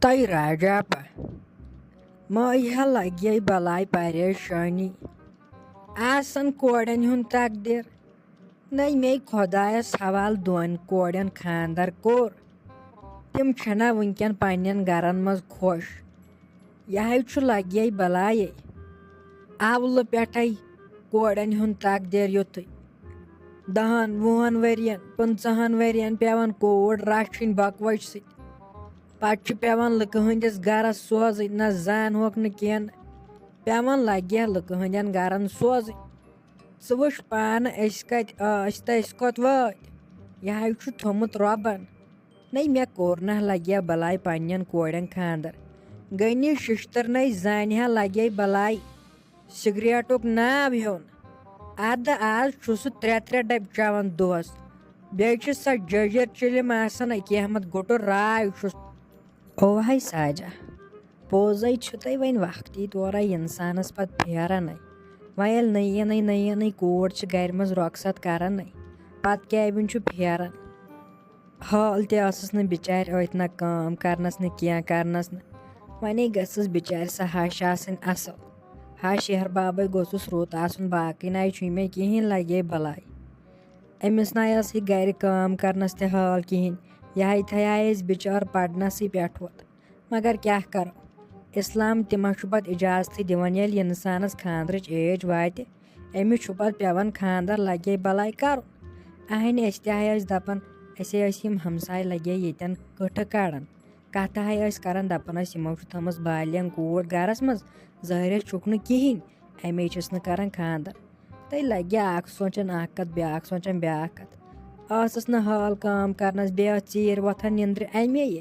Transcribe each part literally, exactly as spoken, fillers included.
تۄہہِ راجا پہ مٲے ہا لگے بلاے پریشٲنی۔ آسن کورٮ۪ن ہُنٛد تقدیر۔ نَے مے خۄدایس حوالہٕ دۄن کورٮ۪ن خانٛدر کوٚر۔ تِم چھِنہ وٕنکٮ۪ن پننٮ۪ن گرن منٛز خۄش۔ یہِ ہے چھُ لگے بلایے۔ اولہٕ پٮ۪ٹھے کورٮ۪ن ہُنٛد تقدیر یُتھُے۔ دَہَن، وُہَن ؤرین، پٕنٛژٕہَن ؤرین پٮ۪وان کوٗر رَچھٕنۍ بۄکہٕ وَچہِ سۭتۍ۔ پتہٕ چھِ پٮ۪وان لُکہٕ ہٕنٛدِس گرس سوزٕنۍ، نہ زن ہوکھ نہٕ کینٛہہ۔ پٮ۪وان لگہِ لُکہٕ ہٕنٛدٮ۪ن گرن سوزٕنۍ۔ ژٕ وٕچھ پانہٕ، أسۍ کتہِ ٲسۍ تہٕ أسۍ کوٚت وٲتۍ۔ یہِ ہے چھُ تھوٚمُت رۄبن۔ نَے مےٚ کوٚر نہ لگہِ بلاے پننٮ۪ن کورٮ۪ن خانٛدر۔ غنی ششتر نَے زانہِ ہا لگے بلاے سگریٹُک ناو ہیوٚن۔ اَدٕ آز چھُ سُہ ترٛےٚ ترٛےٚ ڈبہٕ چٮ۪وان دۄہس۔ بیٚیہِ چھِ سۄ جٔجٕر چِلِم آسان أکیاہ مت گُٹُر راے چھُس۔ اوہے ساجہ، پوٚزے چھُ تۄہہِ وۄنۍ وقتی طورے انسانس پتہٕ پھیرنے۔ وۄنۍ ییٚلہِ نٔیی نٔے نٔیی نٔے کوٗر چھِ گرِ منٛز رۄخصت کرنے، پتہٕ کیٛاہ وٕنہِ چھُ پھیران؟ حال تہِ ٲسٕس نہٕ بِچارِ أتھۍ نہ کٲم کرنس نہٕ کینٛہہ کرنس نہٕ۔ وۄنۍ گٔژھٕس بِچارِ سۄ ہش آسٕنۍ اصل۔ ہش ہیہر بابے گوٚژھُس رُت آسُن، باقٕے نَے چھُے مےٚ کِہیٖنۍ لگے بلاے۔ أمِس نَے ٲسٕے گرِ کٲم کرنس تہِ حال کِہیٖنۍ۔ یہِ ہے تھایے أسۍ بِچار پرنسٕے پٮ۪ٹھ ووت۔ مگر کیٛاہ کرو؟ اسلام تہِ ما چھُ پتہٕ اجازتھٕے دِوان، ییٚلہِ انسانس خانٛدرٕچ ایج واتہِ، أمِس چھُ پتہٕ پٮ۪وان خانٛدر لگے بلاے کرُن۔ اہنہِ، أسۍ تہِ ہے ٲسۍ دپان، أسے ٲسۍ یِم ہمساے لگے ییٚتٮ۪ن کٕٹھٕ کڑان۔ کتھٕ ہے ٲسۍ کران، دپان ٲسۍ، یِمو چھُ تھٲومٕژ بالینگ کوٗر گرس منٛز، ظٲہرس چھُکھ نہٕ کِہینۍ، امے چھِس نہٕ کران خانٛدر۔ تہٕ لگہِ اکھ سونٛچان اکھ کتھ، بیٛاکھ سونٛچان بیٛاکھ کتھ۔ ٲسٕس نہٕ حال کٲم کرنس، بیٚیہِ ٲس ژیٖرۍ وۄتھان نِندرِ امے۔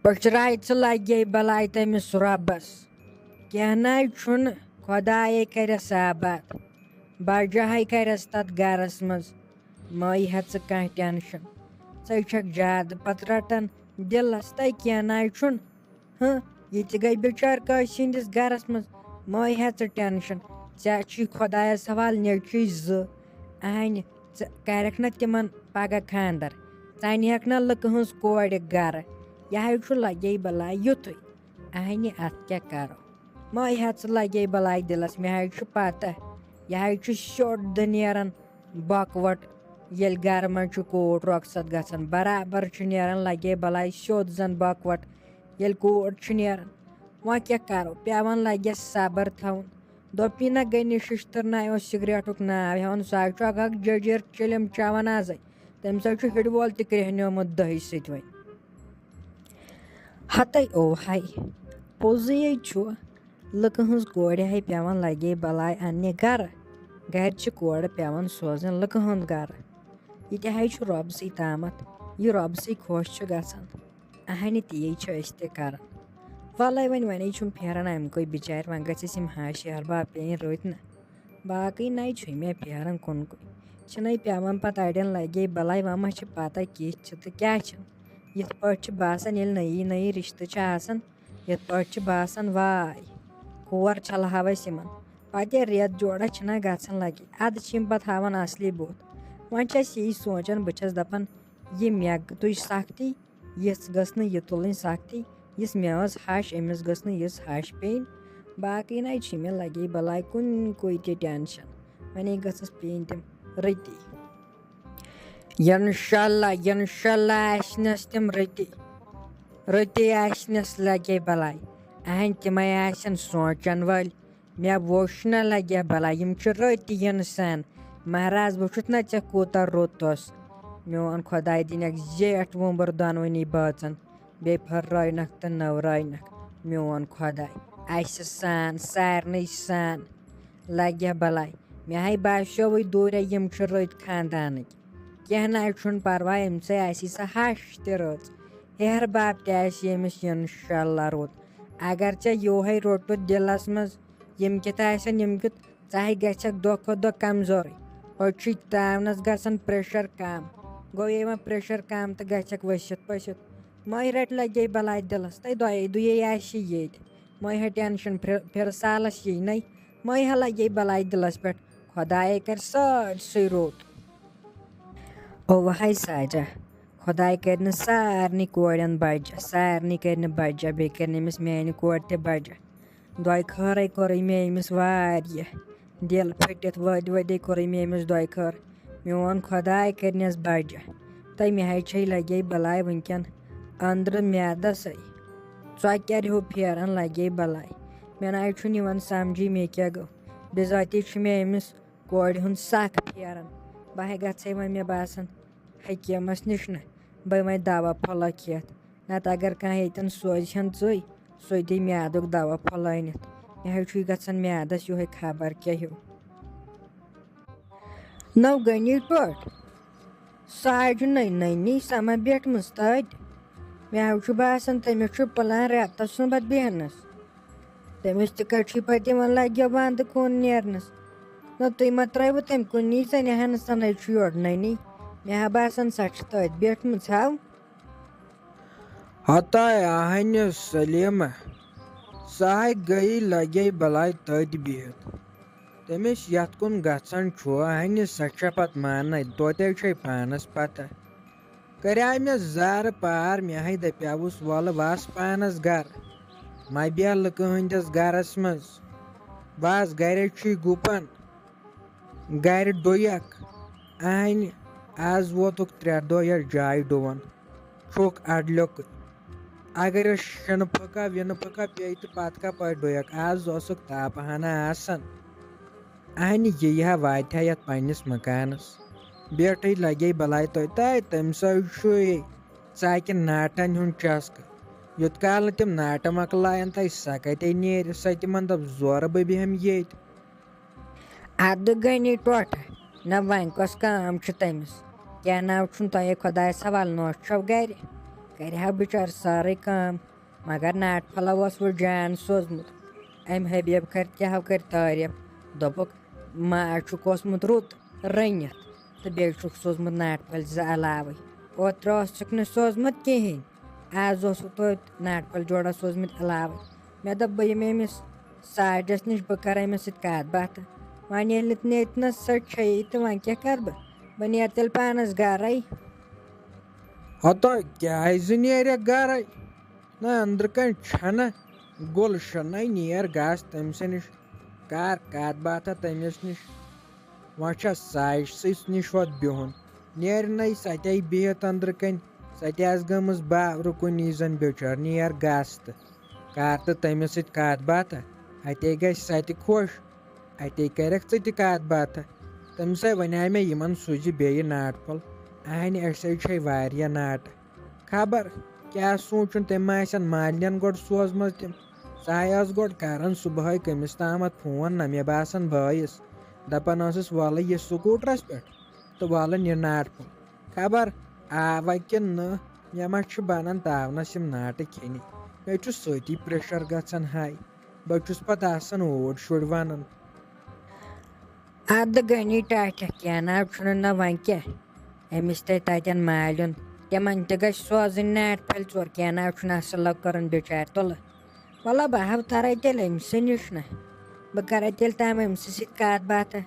پٔچراے ژٕ لگے بلاے تٔمِس رۄبس۔ کینٛہہ نَے چھُنہٕ، خۄدایے کرٮ۪س آباد، بجاہے کرٮ۪س تتھ گرس منٛز۔ مہ ہےٚ ژٕ کانٛہہ ٹینشن۔ ژے چھکھ زیادٕ پتہٕ رٹان دِلس، تَے کینٛہہ نَے چھُنہٕ۔ ہہ، یہِ تہِ گٔے بِچار کٲنٛسہِ ہٕنٛدِس گرس منٛز۔ مہ ہےٚ ژٕ ٹینشن۔ ژےٚ چھُے خۄدایس حوالہٕ نیٚچوٗ زٕ۔ اہنہِ، ژٕ کرکھ نہ تِمن پگاہ خانٛدر؟ ژٕ انہکھ نہ لُکہٕ ہٕنٛز کورِ گرٕ؟ یہِ ہے چھُ لگے بلاے یُتھُے۔ اہنہِ، اتھ کیٛاہ کرو؟ مہ ہےٚ ژٕ لگے بلاے دِلس، مےٚ ہے چھُ پتہ۔ یہِ ہے چھُ سیوٚد نیران بۄکوٹ۔ ییٚلہِ گرٕ منٛز چھُ کوٗر رۄخصت گژھان، برابر چھُ نیران لگے بلاے سیوٚد زن بۄکوٹ۔ ییٚلہِ کوٗر چھُ نیران، وۄنۍ کیٛاہ کرو؟ پٮ۪وان لگٮ۪س صبر تھاوُن۔ دوٚپی نہ، غنی ششتٕر نہ اوس سگریٹُک ناو ہٮ۪وان، سُہ حظ چھُ اکھ اکھ جٔجیٖر چِلِم چٮ۪وان ازے۔ تٔمِس حظ چھُ ہِڑٕ وول تہِ کرٛیٚہنیومُت دٔہہِ سۭتۍ وۄنۍ۔ ہتے او ہاے، پوٚزُے چھُ، لُکہٕ ہٕنٛز کورِ ہے پٮ۪وان لگے بلاے اننہِ گرٕ۔ گرِ چھِ کورِ پٮ۪وان سوزٕنۍ لُکہٕ ہُنٛد گرٕ۔ یہِ تہِ ہے چھُ رۄبسٕے تامتھ، یہِ رۄبسٕے خۄش چھُ گژھان۔ اہنہِ، تی چھِ أسۍ تہِ کران۔ وَلَے وۄنۍ، وۄنۍ چھُم پھیران اَمہِ کُے بِچارِ، وۄنۍ گژھٮ۪س یِم ہَش ہِحٮ۪ر بب پیٚنۍ رٔتۍ نہ۔ باقٕے نَے چھُے مےٚ پھیران کُنکُے۔ چھِنَے پٮ۪وان پَتہٕ اَڑٮ۪ن لَگے بَلاے، وۄنۍ ما چھِ پَتہ کِتھ چھِ تہٕ کیٛاہ چھِنہٕ۔ یِتھ پٲٹھۍ چھِ باسان، ییٚلہِ نٔیی نٔیی رِشتہٕ چھِ آسان، یِتھ پٲٹھۍ چھِ باسان، واے، کھور چھَلہٕ ہاو أسۍ یِمَن۔ پَتہٕ ییٚلہِ رٮ۪تھ جوڑا چھِنہ گژھان لَگے، اَدٕ چھِ یِم پَتہٕ ہاوان اَصلی بُتھ۔ وۄنۍ چھَس یی سونٛچان، بہٕ چھَس دَپان، یہِ مےٚ تُج سَختی، یِژھ گٔژھ نہٕ یہِ تُلٕنۍ سختی، یِژھ مےٚ ٲس ہَش، أمِس گٔژھ نہٕ یِژھ ہَش پیٚنۍ۔ باقٕے نَے چھِ مےٚ لَگے بَلاے کُنہِ کُے تہِ ٹٮ۪نشَن۔ وَنے گٔژھٕس پیٚنۍ تِم رٔتی۔ اِنشاء اللہ، اِنشاء اللہ آسنَس تِم رٔتی۔ رٔتی آسنَس لَگے بَلاے۔ اَہَن تِمَے آسَن سونٛچَن وٲلۍ۔ مےٚ ووٚچھ نہ لگیا بلاے، یِم چھِ رٔتۍ اِنسان۔ مہراز، وٕچھُتھ نہ ژےٚ کوٗتاہ رُت اوس۔ میون خۄداے دِنکھ زیٹھ وُمبُر دۄنوٕنی بٲژن، بیٚیہِ پھٔررٲینکھ تہٕ نٔورٲینکھ۔ میون خۄداے، اَسہِ سان، سارنٕے سان لگیا بلاے۔ مےٚ ہاے باسیووٕے دوٗرے، یِم چھِ رٔتۍ خاندانٕکۍ۔ کینٛہہ نہ حظ چھُنہٕ پرواے، أمۍ سٕے آسی سۄ ہَش تہِ رٕژ۔ ہیہر بب تہِ آسہِ ییٚمِس اِنشاء اللہ رُت۔ اگر ژےٚ یوہے روٚٹُتھ دِلس منٛز، یِم کِتھ آسن، یِم کِتھ، ژٕ ہے گژھکھ دۄہ کھۄتہٕ دۄہ کمزورٕے۔ أچھُے تراونس گژھان پریشر کم۔ گوٚو یہِ وۄنۍ پریشر کم تہٕ گژھکھ ؤسِتھ پٔسِتھ۔ مٲہۍ رٹہِ لگے بلاے دِلس، تۄہہِ دۄیے دُیے آسہِ ییٚتہِ۔ مٲہۍ ہے ٹینشن پھر-، پھرٕ سالس یی نے۔ مٲہۍ ہے لگے بلاے دِلس پٮ۪ٹھ۔ خۄدایے کرِ سٲرسٕے رُت۔ اوٚوہَے ساجہ، خۄداے کَرِ نہٕ سارنٕے کورٮ۪ن بَجہِ، سارنٕے کَرِ نہٕ بَجہِ، بیٚیہِ کَرِ نہٕ أمِس میٛانہِ کورِ تہِ بَجہِ۔ دۄیہِ خٲرَے کوٚرُے مےٚ أمِس واریاہ۔ دِل پھٔٹِتھ وٲدۍ وٲدۍ کوٚرُے مےٚ أمِس دۄیہِ خٲر۔ میون خۄداے کَرنَس بَجہِ۔ تہٕ مےٚ حظ چھے لَگے بَلاے وٕنکٮ۪ن أنٛدرٕ میٛادَسٕے۔ ژۄکٮ۪ر ہیوٗ پھیران لَگے بَلاے۔ مےٚ نہ حظ چھُنہٕ یِوان سَمجھی مےٚ کیٛاہ گوٚو۔ بِذٲتی چھُ مےٚ أمِس کورِ ہُنٛد سَکھ پھیران۔ بہٕ ہے گژھے وۄنۍ، مےٚ باسان، حکیٖمَس نِش نہ۔ بہٕ وۄنۍ دوا پھوٚلہ کھٮ۪تھ۔ نَتہٕ اگر کانٛہہ ییٚتٮ۪ن سوزِ ہن ژٕے، سُے دی میٛادُک دوا پھوٚلہ أنِتھ۔ مےٚ حظ چھُے گژھان میٛادَس یِہوٚے خبر کیٛاہ ہیوٗ۔ نٔو گٔنی ٹوٹھ۔ ساجنَے نٔنی سما بیٹھمٕژ تٔتۍ۔ مےٚ حظ چھُ باسان، تٔمِس چھُ پٕلان رٮ۪تَس سُنٛمبَتھ بیٚہنَس۔ تٔمِس تہِ کَتہِ چھُے پَتہٕ یِوان لَگیو بَنٛد کُن نیرنَس۔ نہ، تُہۍ مہ ترٛٲیوٕ تٔمۍ کُن، نی ژَنہِ ہا نہٕ سَنَے چھُ یورٕ نٔنی۔ مےٚ ہا باسان، سۄ چھِ تٔتۍ بیٹھمٕژ ہاو۔ ہتاے آہنہِ سلیمہ، سۄ ہاے گٔیی لگے بلاے تٔتۍ بِہِتھ۔ تٔمِس یتھ کُن گژھان چھُ، آہنہِ سۄ چھےٚ پتہٕ ماننَے، توتہِ چھے پانس پتہ۔ کریاے مےٚ زارٕ پار، مےٚ ہاے دپیاوُس، "وَلہٕ وَس پانس گرٕ، مہ بیٚہہ لُکہٕ ہٕنٛدِس گرس منٛز، بس گرے چھُے گُپن۔" گرِ ڈُیکھ۔ اہنہِ، از ووتُکھ ترٛےٚ دۄہ یتھ جایہِ ڈُوان۔ چھُکھ اڈلیوٚکُے۔ اگر یہِ شِنہٕ پھٕکہ وِنہٕ پھٕکہ پیٚیہِ تہٕ پتہٕ کپٲرۍ ڈُیکھ؟ از اوسُکھ تاپہٕ ہنا آسان۔ اہنہِ، یہِ ہا واتہِ ہا یتھ پننِس مکانس۔ بیٹھٕے لگے بلاے تۄہہِ تہٕ تٔمۍ سۭتۍ چھُ یہِ ژاکہِ ناٹن ہُنٛد چسکہٕ۔ یوٚت کال نہٕ تِم ناٹہٕ مۄکلایَن تہٕ سۄ کَتہِ نیرِ؟ سۄ تِمن دَپ، "زورٕ بہٕ بیٚہمہٕ ییٚتہِ۔" اَدٕ گٔنی ٹوٹھٕ، نہ وۄنۍ کۄس کٲم چھِ تٔمِس؟ کیٛاہ ناو چھُن تۄہہِ خۄدایَس حوالہٕ، نوش چھَو گَرِ؟ کَرِ ہا بِچارٕ سٲرٕے کٲم، مگر ناٹہٕ پھوٚلہ اوس وۄنۍ جان سوٗزمُت۔ أمۍ حبیب کٔر کیٛاہ ہو کٔرۍ تعریٖف، دوٚپُکھ، "ماز چھُکھ اوسمُت رُت رٔنِتھ تہٕ بیٚیہِ چھُکھ سوٗزمُت ناٹہٕ پھٔلۍ زٕ علاوٕے۔ اوترٕ اوسُکھ نہٕ سوٗزمُت کِہیٖنۍ، آز اوسُکھ توتہِ ناٹہٕ پھٔلۍ جوڑا سوٗزمٕتۍ علاوٕے۔" مےٚ دوٚپ، "بہٕ یِمہٕ أمِس ساجس نِش، بہٕ کرٕ أمِس سۭتۍ کَتھ باتھ۔ وۄنۍ ییٚلہِ نہٕ ییٚتہِ نَس سۄ چھیی تہٕ وۄنۍ کیٛاہ کَرٕ بہٕ؟ بہٕ نیرٕ تیٚلہِ پانَس گَرَے۔" ہتو، کیٛازِ نیرَکھ گَرَے؟ نہ، أنٛدرٕ کَنۍ چھَنہٕ گُلشَنَے، نیر گژھ تٔمۍ سٕے نِش، کَر کَتھ باتھا تٔمِس نِش۔ وۄنۍ چھا ساجسٕے نِش ہوت بِہُن؟ نیرِ نَے سۄ تہِ بِہِتھ أنٛدرٕ کَنۍ، سۄ تہِ آسہِ گٔمٕژ باورٕ کُنی زَن بِچٲر، نیر گژھ تہٕ کَر تہٕ تٔمِس سۭتۍ کَتھ باتھا، اَتے گژھِ سۄ تہِ خۄش۔ اَتے کَرٮ۪کھ ژٕ تہِ کَتھ باتھا۔ تٔمِسَے وَنیٛاے مےٚ، یِمَن سوٗزِ بیٚیہِ ناٹہٕ پھوٚل۔ اَہَنہِ، اَسہِ ہے چھے واریاہ ناٹہٕ۔ خبر کیٛاہ سوٗنٛچُن، تٔمۍ ما آسن مالِنٮ۪ن گۄڈٕ سوزمٕژ تِم۔ سۄ ہے ٲس گۄڈٕ کَران صُبحٲے کٔمِس تامَتھ فون، نہ مےٚ باسان بٲیِس۔ دَپان ٲسٕس، "وَلہٕ یہِ سکوٗٹرَس پٮ۪ٹھ تہٕ وَلہٕ نہِ ناٹہٕ پھوٚل۔" خبر آوا کِنہٕ نہٕ، مےٚ ما چھُ بَنان تاونَس یِم ناٹہٕ کھیٚنہِ۔ مےٚ چھُ سۭتی پریشر گژھان ہاے۔ بہٕ چھُس پتہٕ آسان اوٗرۍ شُرۍ وَنان۔ اَدٕ گٔنی ٹاٹھٮ۪کھ، کینٛہہ نہ حظ چھُنہٕ، نہ وۄنۍ کیٛاہ؟ أمِس تہِ تَتٮ۪ن مالیُن، تِمَن تہِ گژھِ سوزٕنۍ ناٹہٕ پھٔلۍ ژور، کینٛہہ نہ حظ چھُنہٕ، اَصٕل لَگ کَرُن بِچارِ تُلہٕ۔ وَلہٕ بہٕ ہاو تَرَے تیٚلہِ أمۍ سٕے نِش نہ۔ بہٕ کَرَے تیٚلہِ تام أمۍ سٕے سۭتۍ کَتھ باتھا۔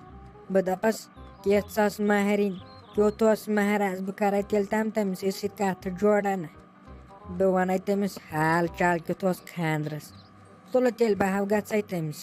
بہٕ دَپَس، "کِژھ ٲس مَہرِنۍ، کیُتھ اوس مَہراز؟" بہٕ کَرَے تیٚلہِ تام تٔمۍ سٕے سۭتۍ کَتھ جوڑا نہ۔ بہٕ وَنَے تٔمِس حال چال کیُتھ اوس خانٛدرَس۔ تُلہٕ تیٚلہِ بہٕ ہاو گژھَے تٔمِس۔